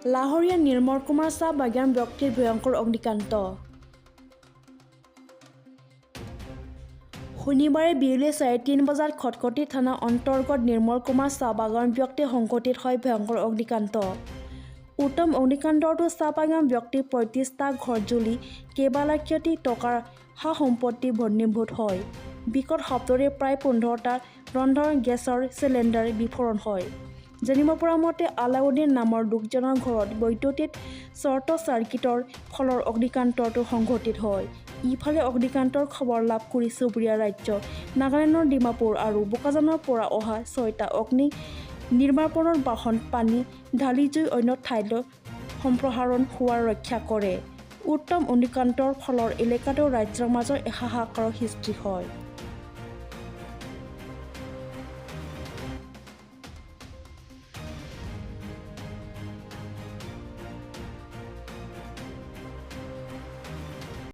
লাহৰীয়া নিৰ্মল কুমাৰ চাহ বাগান ব্যক্তিৰ ভয়ংকৰ অগ্নিকাণ্ড। শনিবাৰে বিয়লি 3:30 বজাত খটখটি থানাৰ অন্তৰ্গত নিৰ্মল কুমাৰ চাহ বাগান ব্যক্তি সংঘটিত হয় ভয়ংকৰ অগ্নিকাণ্ড। উত্তম অগ্নিকাণ্ডটো চাহ বাগান ব্যক্তিৰ 35টা ঘৰ জ্বলি কেইবালাখ টকাৰ সা সম্পত্তি ভস্মীভূত হয়। বিকট শব্দৰে প্ৰায় 15টা ৰন্ধন গেছৰ চিলিণ্ডাৰ বিস্ফোৰণ হয়। জানিব পৰা মতে, আলাউদ্দিন নামৰ লোকজনৰ ঘৰত বৈদ্যুতিক শ্বৰ্ট চাৰ্কিটৰ ফলত অগ্নিকাণ্ডটো সংঘটিত হয়। ইফালে অগ্নিকাণ্ডৰ খবৰ লাভ কৰি চুবুৰীয়া ৰাজ্য নাগালেণ্ডৰ ডিমাপুৰ আৰু বোকাজানৰ পৰা অহা 6টা অগ্নি নিৰ্বাপনৰ বাহন পানী ঢালি জুই অন্য ঠাইলৈ সম্প্ৰসাৰণ হোৱাৰ ৰক্ষা কৰে। উত্তম অগ্নিকাণ্ডৰ ফলত এলেকাটোৰ ৰাইজৰ মাজত হাহাকাৰৰ সৃষ্টি হয়।